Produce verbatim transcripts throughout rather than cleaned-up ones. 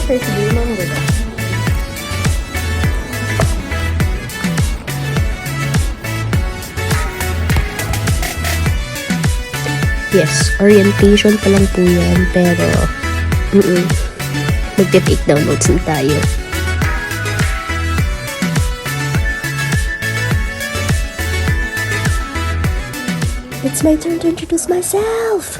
First day, ma'am, di ba? Yes, orientation pa lang po yan, pero, mm, magte-take down notes na tayo. It's my turn to introduce myself.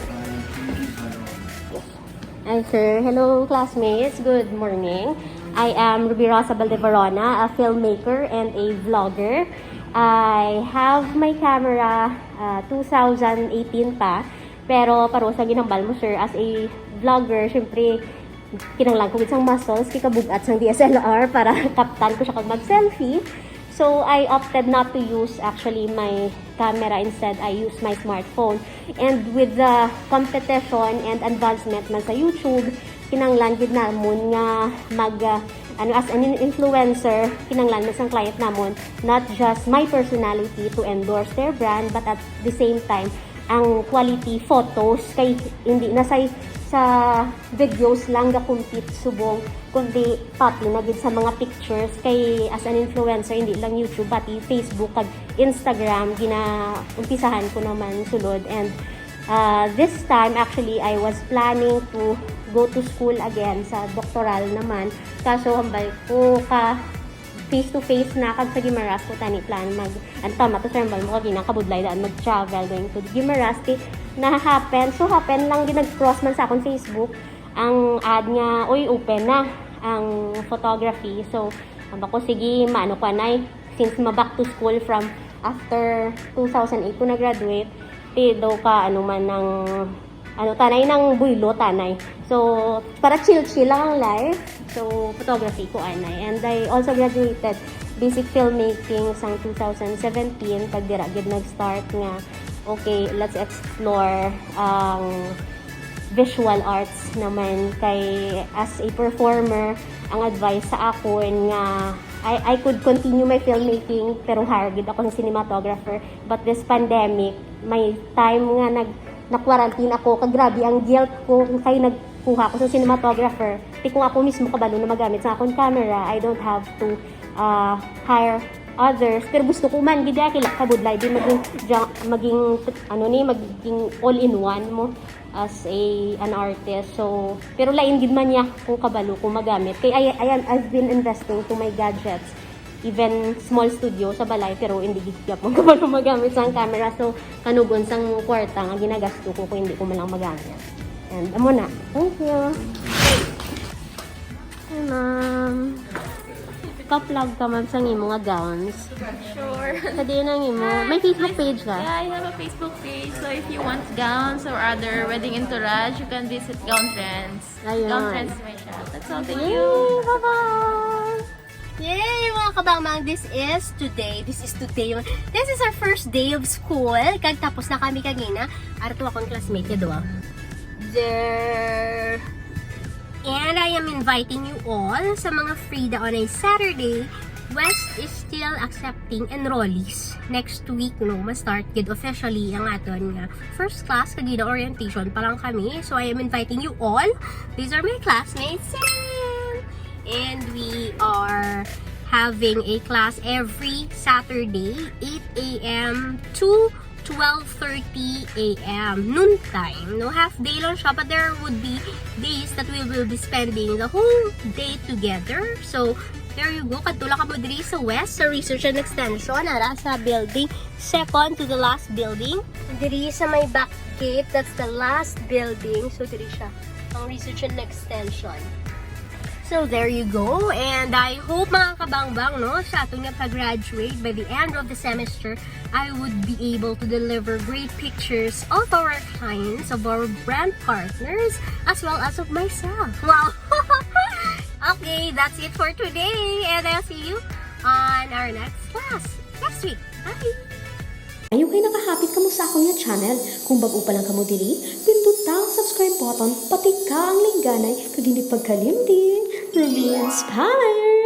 Hi, sir. Hello, classmates. Good morning. I am Ruby Rosa Valdeverona, a filmmaker and a vlogger. I have my camera, uh, two thousand eighteen pa, pero pareho sa ginhambal mo, sir, as a vlogger, syempre, kinahanglan ko gid sang muscles, kay kabug-at sang D S L R para kaptan ko siya kag mag-selfie. So, I opted not to use actually my camera. Instead, I use my smartphone. And with the competition and advancement man sa YouTube, kinahanglan gid namon nga mag, ah, ano, as an influencer, kinahanglan man sang client namon, not just my personality to endorse their brand, but at the same time, ang quality photos, kay hindi na say sa videos lang ga-compete subong, kundi pati na gid sa mga pictures, kay as an influencer, hindi lang YouTube, pati Facebook kag Instagram, ginaumpisahan ko naman sulod. And, ah, this time, actually, I was planning to go to school again, sa doctoral naman. Kaso, hambal ko ka face to face na kag sa Guimaras ko tani plan mag, ano, tama to, sir, hambal mo kagina, kabudlay daan mag-travel going to Guimaras. Ti, na-happen, so happen lang, ginag-cross man sa akon Facebook ang ad nga, "Uy, open na ang photography." So, hambal ko, sige, maano ko anay, since ma-back to school from after two thousand eight ko nag-graduate, ti daw ka, ano man, ang, ano, tanay nang buylo, tanay. So, para chill-chill lang ang life. So, photography ko anay. And I also graduated basic filmmaking sang two thousand seventeen, pag dira gid nag-start nga, okay, let's explore ang visual arts naman, kay as a performer, ang advice sa akon nga I, I could continue my filmmaking, pero hire gid ako sa cinematographer. But this pandemic, may time nga nag, na-quarantine ako, kag grabe ang guilt ko kay nagkuha ko sa cinematographer. Ti kung ako mismo kabalo na magamit sa akon camera, I don't have to, ah, hire others. Pero gusto ko man gid, kay kabudlay din maging ja-, maging, ano ni, maging all-in-one mo as a, an artist. So, pero lain gid man niya kung kabalo ko magamit. Kay I, I am, I've been investing to my gadgets. Even small studio sa balay, pero hindi gid gyapon ko kabalo magamit sang camera. So, kanugon sang kwarta nga ginagasto ko kung hindi ko man lang magamit. And amo na. Thank you. Hi, ma'am. Ka-plug ka, ma'am, sang imo nga gowns. Sure. Sa diin ang imo? May Facebook page ka? Yeah, I have a Facebook page. So if you want gowns or other wedding entourage, you can visit Gown Trends. Ayun. Gown Trends my shop. That's all. Thank you. Yay! Bye-bye! Yay, mga kabangmang! This is today. This is today. This is our first day of school. Kag tapos na kami kagina. Arto akong classmate niya, duwa. There. And I am inviting you all sa mga free daw on a Saturday. West is still accepting enrollees. Next week, no, ma-start gid officially ang aton nga first class, kag orientation pa lang kami. So I am inviting you all. These are my classmates. Tadam! And we are having a class every Saturday, eight a.m. to twelve thirty a.m. noontime. No, half day lang siya, but there would be days that we will be spending the whole day together. So, there you go. Kadto lang kamo diri sa West, sa Research and Extension, ara sa building, second to the last building. Diri sa may back gate, that's the last building. So, diri siya, ang Research and Extension. So, there you go. And I hope, mga kabangbang, no, sa aton nga pag-graduate, by the end of the semester, I would be able to deliver great pictures of our clients, of our brand partners, as well as of myself. Wow! Okay, that's it for today. And I'll see you on our next class next week. Bye! Ayo kay nakahapit kamo sa akon nga channel. Kung bag-o pa lang kamo diri, pinduta ang subscribe button, patika ang lingganay, kag hindi pagkalimti, Ruby Inspire!